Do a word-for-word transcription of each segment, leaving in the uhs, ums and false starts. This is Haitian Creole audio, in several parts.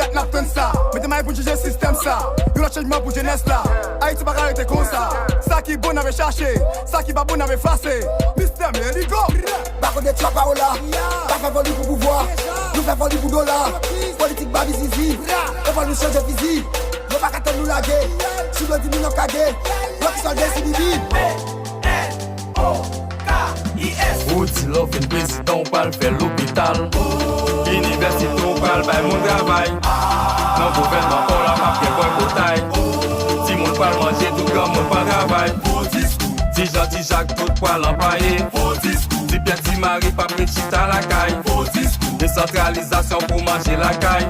Dat n ap tann sa. Mete may pou n chanje sistèm sa. Yon lòt chanjman pou jenès la. Ayiti pa ka rete konsa. Sa ki bon n ap chache. Sa ki pa bon n ap efase. Mister Merigo. Pa kote tchwa pa ola. Pa fè foli pou pouvwa. Nou fè foli pou dola. Politik babi zizi. E fò nou chanje fizi. Yo pa ka tann nou lage. Sou do di moun ap kage. Yo ki sòlde si bibi. Roody Love vin prezidan, ou pral fè lopital. Inivèsite, ou pral bay moun travay. Nan gouvènman pa w la p ap gen bòkotay. Timoun pral manje, tout granmoun pral travay. Ti Jan, Ti Jak, tout pral anplwaye. Ti Pyè, Ti Mari p ap ret chita lakay. Desantralizasyon pou manje lakay.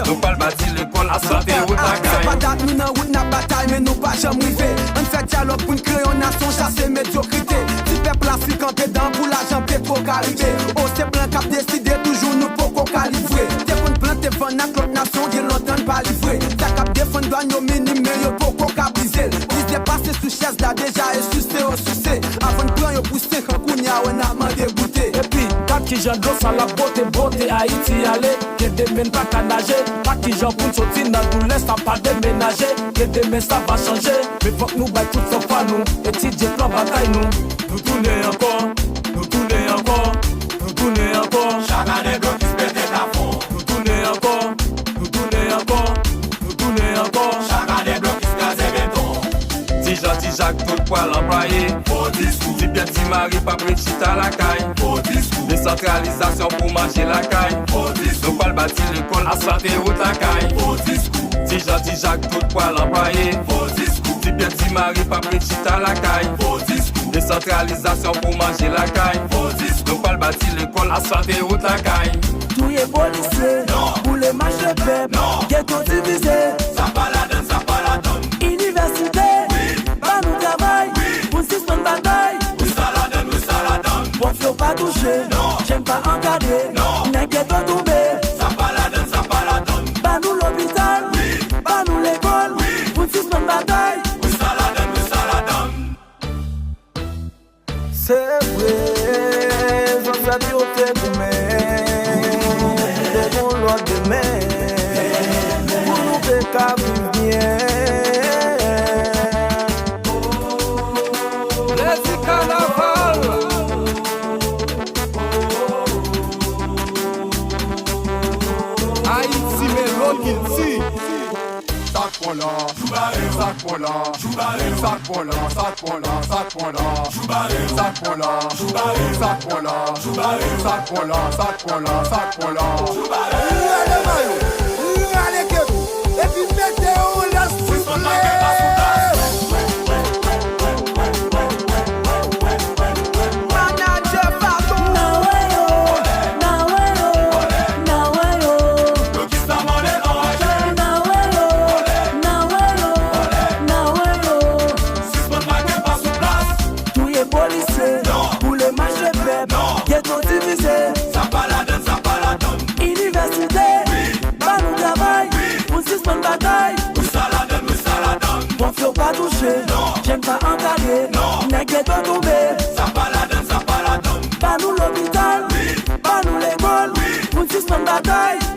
Nou pral bati lekòl, asfante wout lakay. Se pa dat nou nan wout n ap batay, men nou pa janm rive. Ann fè dyalòg pou n kreye yon nasyon, chase medyokrite. Ti pèp la sou kanpe dan pou lajan Petwo Karibe. O, se blan k ap deside, toujou nou poko kalivre. Te konn plante vann ak lòt nasyon, gen lontan n pa livre. Sa k ap defann dwàn yo minim, men yo poko ka brize l. Plis depase sou chèz la deja, e souse yo souse. Avan n pran yo pou senk an, kounye a wè n ap mande goute. Epi, gad kijan dlo sal ap bote, bote Ayiti ale. Gen demen n pa ka naje. Pa kijan pou n soti nan doulè sa pa demenaje. Gen demen sa va chanje. Men fòk nou bay tout san fwa nou. Etidye plan batay nou. Nou tounen ankò. Nou tounen ankò. Nou tounen ankò. Chak ane blokis pete plafon. Nou tounen ankò. Nou tounen ankò. Nou tounen ankò. Chak ane blokis kraze beton. Ti Jan, Ti Jak, tout pral anplwaye. Fo diskou. Ti Pyè, Ti Mari p ap ret chita lakay. Fo diskou. Desantralizasyon pou manje lakay. Fo diskou. Nou pral bati lekòl, asfante wout lakay. Fo diskou. Ti Jan, Ti Jak, tout pral anplwaye. Fo diskou. Ti Pyè, Ti Mari p ap ret chita lakay. Fo diskou. Desantralizasyon pou manje lakay. Fo diskou. Nou pral bati lekòl, asfante wout lakay. Touye polisye, non. Boule mach de pèp, non. Geto divize. Sa pa ladann, sa pa ladann. Inivèsite, wi. Ba nou travay, wi. Pou n sispann batay. Wi, sa ladann, wi, sa ladann. Pwòf yo pa touche, non. Jèn pa ankadre, non. Nèg geto tonbe. Sa pa ladann, sa pa ladann. Ba nou lopital, wi. Ba nou lekòl, wi. Pou n sispann batay. Wi, sa ladann, wi, sa ladann. Se vre, zansèt yo te goumen, te gon lòt demen, pou nou te ka viv byen. Lèzi Kanaval. Ayiti Melo Kilti. Sa k pran la, sa k pran la, sa k pran la, sa k pran la, sa k pran la, sa k pran la, sa k pran la, sa k pran la, sa k pran la, sa k pran la, sa k pran la. Rale mayo, rale kebou, epi mete yo anlè souple. Manadjè Faton. Nawe yo, nawe yo, nawe yo. Blokis la mande anraje. Nawe yo, nawe yo, nawe yo. Sispann make pa sou plas. Touye polisye, non. Boule mach de pèp, non. Geto divize. Sa pa ladann, sa pa ladann. Inivèsite, wi. Ba nou travay, wi. Pou n sispann batay. Wi, sa ladann, wi, sa ladann. Pwòf yo pa touche, non. Jèn pa ankadre, non. Nèg geto tonbe. Sa pa ladann, sa pa ladann. Ba nou lopital, wi. Ba nou lekòl, wi. Pou n sispann batay.